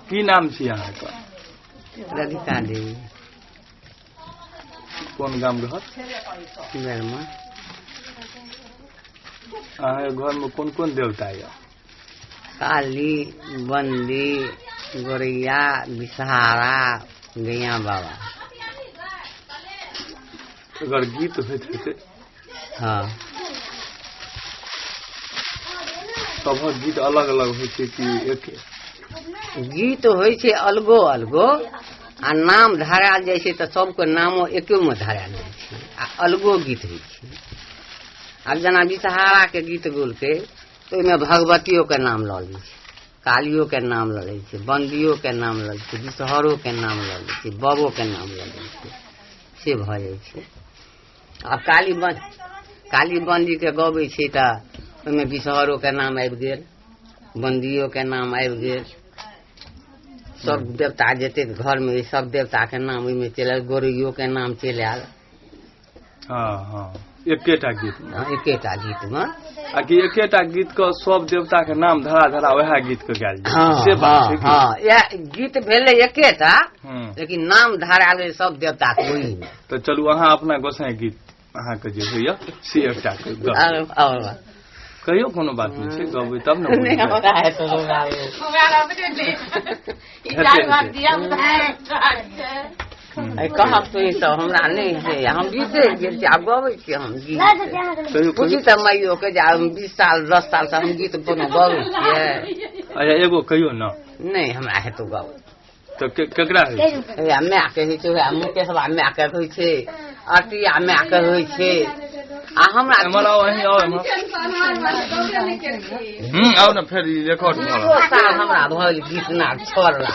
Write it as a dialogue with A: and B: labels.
A: की नाम छी अहाँके?
B: राधिका देवी।
A: कोन गाम घर?
B: बेरमा।
A: अहाँके घरमे कोन कोन देवता यऽ?
B: काली, बंदी, गोरैया, विषहारा, गैया बाबा।
A: अगर गीत होइत हेतै?
B: हाँ।
A: सभक गीत अलग अलग होइ छै कि एके?
B: गीत होइ छै अलगो अलगो, आ नाम धरायल जाइ छै तऽ सबके नामो एकेमे धरायल जाइ छै, आ अलगो गीत होइ छै। आब जेना विषहाराके गीत गौलकै तऽ ओहिमे भगवतियोके नाम लऽ लै छै, कालियोके नाम लऽ लै छै, बन्दियोके नाम लऽ लै छै, विषहरोके नाम लऽ लै छै, बबोके नाम लऽ लै छै, से भऽ जाइ छै। आब काली बन्दीके गबै छै तऽ ओहिमे विषहरोके नाम आबि गेल, बन्दियोके नाम आबि गेल, सब देवता जतेक घरमे सब देवताके नाम ओहिमे चलि आयल, गोरैयोके नाम चलि आयल।
A: हाँ हाँ, एकेटा गीत मे।
B: हाँ, एकेटा गीत मे।
A: आ कि एकेटा गीत के सब देवता के नाम धरा धरा वएह गीत के गायल जाइ?
B: हाँ,
A: से बात
B: हाँ,
A: छै कि?
B: हाँ, इएह गीत भेलै एकेटा, लेकिन नाम धरा गेलै सब देवता के ओहिमे।
A: तऽ चलू, अहाँ अपना गोसाई गीत अहाँके जे होइया से एकटा के गाउ।
B: आउ।
A: कहियो, कोनो बात नहि छै, गबै तब ने
B: नहि,
A: बुझबै।
B: हमरा हेतौ गाबै।
A: हेतै, हेतै।
B: कहब तो ई सब हमरा नहि है, हम बिसरि गेल छी, आब गबै छी हम गीत।
A: कहियो।
B: पूछी
A: कहियो।
B: तऽ माइयो के जे आब 20 साल 10 साल से हम गीत कोनो गबै छियै।
A: अच्छा, एगो कहियो ने।
B: नहि, हमरा हेतौ गबै।
A: तऽ केकरा होइ छै?
B: हैया मायके होइ छै, वएह मुकेशबा मायके होइ छै, अटिया मायके होइ छै, आ हमरा
A: एम्हर आउ, अहीं आउ एम्हर। आउ ने, फेर ई रिकॉर्ड भऽ रहल।
B: 20 साल हमरा भऽ गेल गीत नाद छोड़ला।